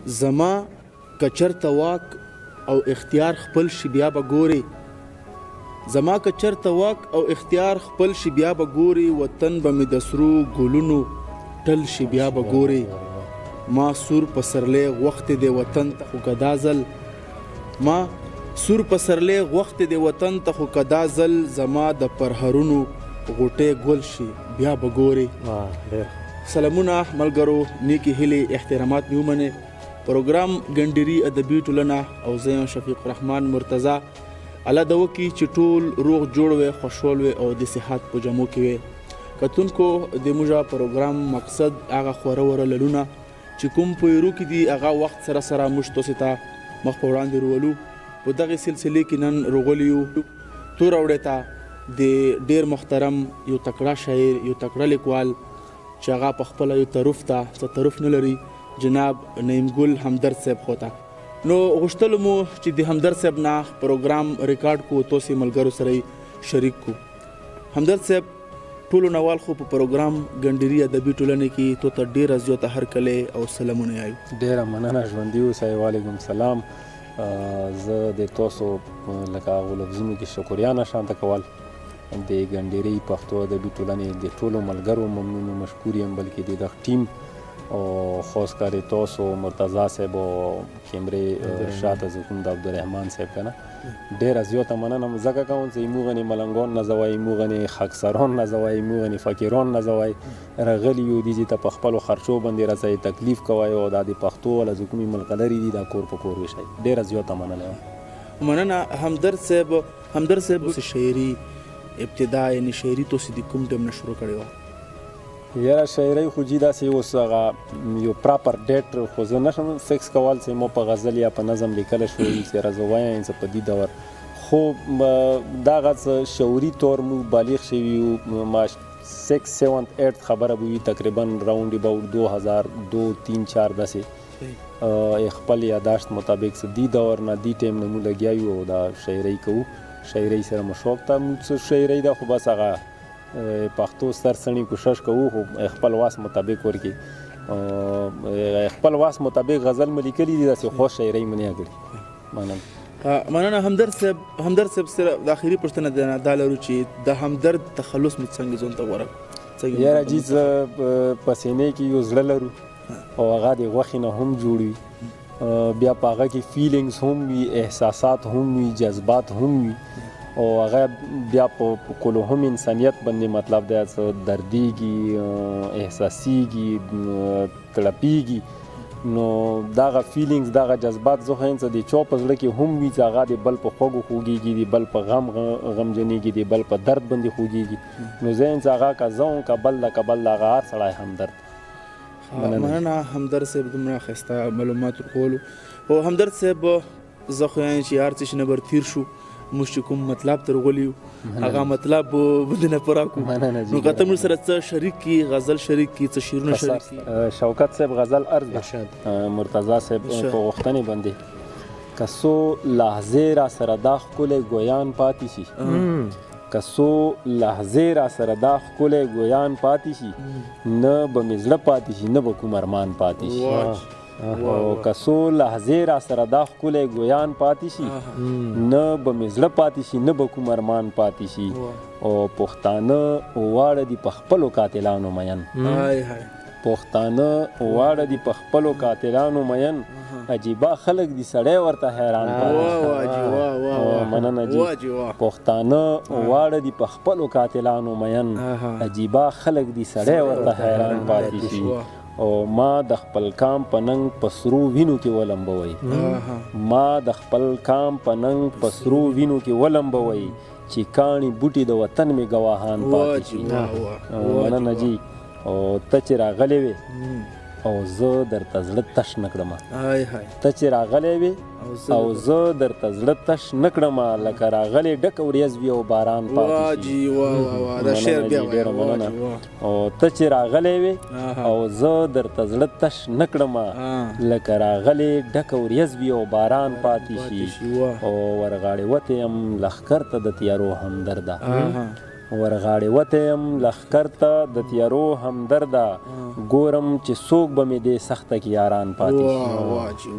زما که چرته واک او اختیار خپل شي بیا به ګورې، زما که چرته واک او اختیار خپل شي بیا به ګورې، وطن به مې د سرو ګلونو ټل شي بیا به ګورې. ما سور پسرلی غوښتې دی وطن ته خو که دا ځل، ما سور پسرلی غوښتې دی وطن ته خو که دا ځل زما د پرهرونو غوټۍ ګل شي بیا به ګورې. سلامونه ملګرو، نیکې هیلې احترامات مې ومنئ. پروګرام ګنډیري ادبي ټولنه او زه یم شفیق الرحمن مرتضی. الله د وکړي چې ټول روغ جوړ وي، خوشحال وي او د صحت په جامو کې وي. کتونکو د موږ پروګرام مقصد هغه خوره وره للونه چې کوم په ایرو کې دي هغه وخت سره سره موږ تاسو ته مخ په وړاندې رولو. په دغې سلسلې کې نن روغلي یو توره وړې ته د ډېر محترم یو تکړه شاعر، یو تکړه لیکوال چې هغه په خپله یو تعرف ته څه تعرف نه لري، جناب نعیم ګل همدرد صاحب خو ته. نو غوښتلو مو چې د همدرد صاحب نه پروګرام ریکارډ کو، تاسې ملګرو سره یې شریک کو. همدرد صاحب ټولو نوال خو په پروګرام ګنډیري ادبي ټولنې کې تو ته ډېره زیاته هرکلی او سلامونه یایو. ډېره مننه، ژوندي اوسئ. وعلیکم سلام. زه د تاسو لکه هغو لفظونو کې شکریانه شانته کول د ګنډیري پښتو ادبي ټولنې د ټولو ملګرو ممنون او مشکور یم، بلکې د دغه ټیم او خاص کر تاسو مرتضی صاحب او کیمرې شاته زکوم د عبدالرحمن صاحب که نه ډېره زیاته مننه ځکه کوم چې موږ غنې ملنګان نه ځوای، موږ غنې خاکسران نه ځوای، موږ غنې فقیران نه ځوای، راغلي یو دي چې ته په خپلو خرچو باندې راځئ تکلیف کوئ او دا د پښتو ولا زکومې ملغلرې دي دا کور په کور ویشئ. ډېره زیاته مننه. مننه همدرد صاحب. همدرد صاحب شاعري ابتدا یعنې شاعري تاسو د کوم ټایم نه شروع کړې وه؟ یاره شاعرۍ خو جي داسې اوس هغه یو proper date خو زه نه شم fix کول چې مو په غزل یا په نظم لیکلی شو چې یاره زه وایم چې په دې دور، خو دغه څه شعوري طور موږ بالغ شوي یو. ما 6 7 8 خبره به وي تقریبا round about 2002 3 4 داسې خپل یاداشت مطابق څه دې دور نه دې ټایم نه موږ لګیا یو او دا شاعرۍ کوو. شاعرۍ سره مو شوق ته موږ څه شاعرۍ ده خو بس هغه پښتو ستر سڼي کوشش کوو خو خپل واس مطابق ورکي، خپل واس مطابق غزل مو لیکلي دي داسې خو شاعرۍ مو نه کړي. مننه. مننه همدرد صاحب. همدرد صاحب سره د اخري پوښتنه دا لرو چې د همدرد تخلص مو څنګه ځان ته غوره؟ یاره جي زه په سینې کې یو زړه لرو او هغه د غوښې نه هم جوړ وي، بیا په هغه کې feelings هم وي، احساسات هم وي، جذبات هم وي، او هغه بیا په کولو هم انسانیت باندې مطلب دی څه دردیږي، احساسیږي، تړپیږي. نو دغه feelings دغه جذبات زه خو یم چې د چا په زړه کې هم وي چې هغه د بل په خوږو خوږیږي، د بل په غم غمجنیږي، د بل په درد باندې خوږیږي. نو زه یم چې هغه که زه وم که بل ده که بل ده هغه هر سړی همدرد. مننه همدرد صاحب دومره ښایسته معلومات ورکولو. او همدرد صاحب زه خو یم چې هر څه چې نه بر تېر شو موږ چې کوم مطلب تر غولي یو هغه مطلب به نه پوره کړو. نو که ته موږ سره څه شریک کړي، غزل شریک کړي، څه شعرونه شریک کړي. شوکت صاحب غزل عرض ده مرتضی صاحب په غوښتنې باندې که څو لحظې را سره دا ښکلی ګویان پاتې شي، که څو لحظې را سره دا ښکلی ګویان پاتې شي، نه به مې زړه پاتې شي، نه به کوم ارمان پاتې شي. او که څو لحظې را سره دا ښکلی ګویان پاتې شي، نه به مې زړه پاتې شي، نه به کوم ارمان پاتې شي. او پښتانه واړه دي په خپلو قاتلانو مین، پښتانه واړه دي په خپلو قاتلانو مین، عجیبه خلک دي سړی ورته حیران پاتې شي. مننه جي. پښتانه واړه دي په خپلو قاتلانو مین، عجیبه خلک دي سړی ورته حیران پاتې شي. او ما د خپل کام په ننګ په سرو وینو کې ولمبوئ، ما د خپل کام په ننګ په سرو وینو کې ولمبوئ، چې کاڼي بوټي د وطن مې ګواهان پاتې شي. مننه جي. او ته چې راغلی وې او زه درته زړه تش نه کړم، ته چې راغلی وې او زه درته زړه تش نه کړم، لکه راغلی ډکه وریځ وي او باران پاتې شي. ډېره مننه. او ته چې راغلی وې او زه درته زړه تش نه کړم، لکه راغلی ډکه وریځ وي او باران پاتې شي. او ورغاړې وتې یم لښکر ته د تیارو همدرده، ورغاړې وتی یم لښکر ته د تیارو همدرده، ګورم چې څوک به مې دې سخته کې یاران پاتې شي.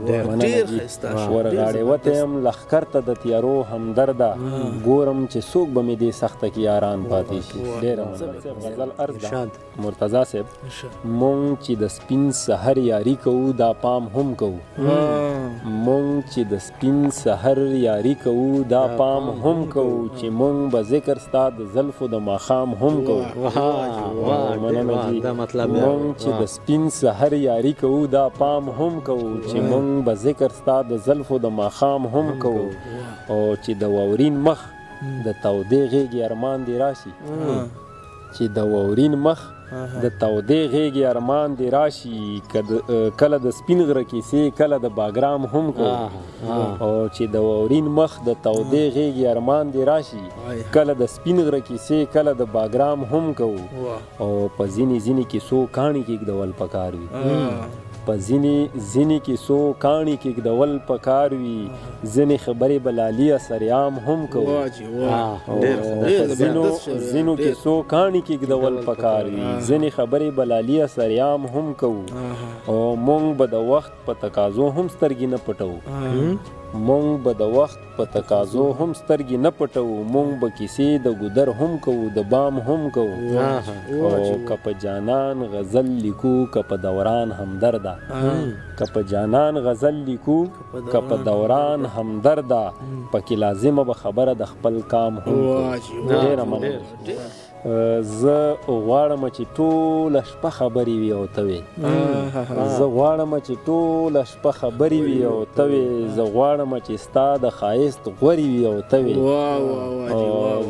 ورغاړې وتی یم لښکر ته د تیارو همدرده، ګورم چې څوک به مې دې سخته کې یاران پاتې شي. ډېره مننه. غزل عرض ده مرتضی صاحب، مونږ چې د سپین سحر یاري کوو دا پام هم کوو، مونږ چې د سپین سحر یاري کوو دا پام هم کوو، چې مونږ به ذکر ستا د زلفو د ماښام هم کوو. مونږ چې د سپین سحر یاري کوو دا پام هم کوو، چې مونږ به ذکر ستا د زلفو د ماښام هم کوو، او چې د واورین مخ د تودې غېږې ارمان دې راشي، چې د واورین مخ د تودې غېږې ارمان دې راشي، کله د سپین غره کیسې کله د باګرام هم کوو، او چې د واورین مخ د تودې غېږې ارمان دې راشي، کله د سپین غره کیسې کله د باګرام هم کوو، او په ځینې ځینې کیسو کاڼي کېږدول پکار وي، په ځینې ځینې کیسو کاڼي کېږدول پکار وي، ځینې خبرې به لالیه سریام هم کوو، ځینو ځینو کیسو کاڼي کېږدول پکار وي، ځینې خبرې به لالیه سریام هم کوو، او مونږ به د وخت په تقاضو هم سترګې نه پټوو، مونږ به د وخت په تقاضو هم سترګې نه پټوو، مونږ به کیسې د ګودر هم کوو د بام هم کوو، او که په جانان غزل لیکو که په دوران همدرده، که په جانان غزل لیکو که په دوران همدرده، پکې لازمه به خبره د خپل کام هم کوو. ډېره مننه. زه غواړم چې ټوله شپه خبرې وي او ته وې، زه غواړم چې ټوله شپه خبرې وي او ته وې، زه غواړم چې ستا د ښایست غورې وي او ته وې،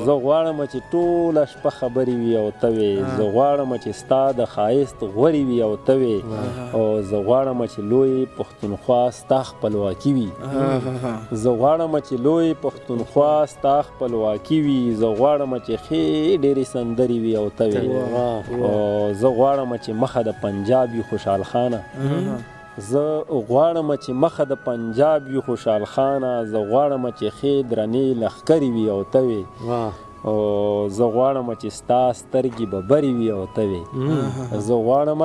زه غواړم چې ټوله شپه خبرې وي او ته وې، زه غواړم چې ستا د ښایست غورې وي او ته وې، او زه غواړم چې لوی پښتونخوا ستا خپلواکي وي، زه غواړم چې لوی پښتونخوا ستا خپلواکي وي، زه غواړم چې ښې ډېرې سندرې وي او ته وې، او زه غواړم چې مخه د پنجاب وي خوشحال خانه، زه غواړم چې مخه د پنجاب وي خوشحال خانه، زه غواړم چې ښې درنې لښکرې وي او ته وې، او زه غواړم چې ستا سترګې ببرې وي او ته وې، زه غواړم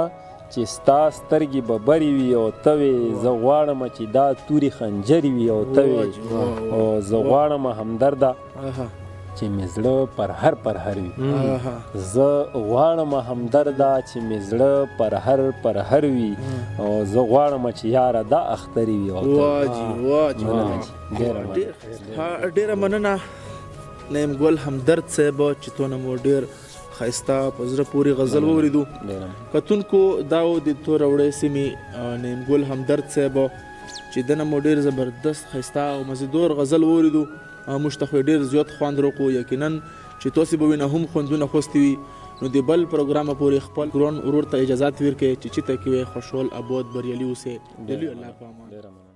چې ستا سترګې ببرې وي او ته وې، زه غواړم چې دا تورې خنجرې وي او ته وې، او زه غواړم همدرده چې مې زړه پرهر پرهر وي، زه غواړم همدرده چې مې زړه پرهر پرهر وي، او زه غواړم چې یاره دا اخترې وي او ته وې. ډېره مننه نعیم ګل همدرد صاحب چې تونه مو ډېر ښایسته په زړه پورې غزل واورېدو. کتونکو دا و د توره وړې سیمې نعیم ګل همدرد صاحب چې دنه مو ډېر زبردست ښایسته او مزیدور غزل واورېدو. موږ ته خو یې ډېر زیات خوند راکړو، یقینا چې تاسې به وینه هم خوندونه خوستي وي. نو د بل پروګرامه پورې خپل ګران ورور ته اجازت ورکړئ چې چېرته کې وئ خوشحال، اباد، بریالي اوسئ. د لوی الله په امان.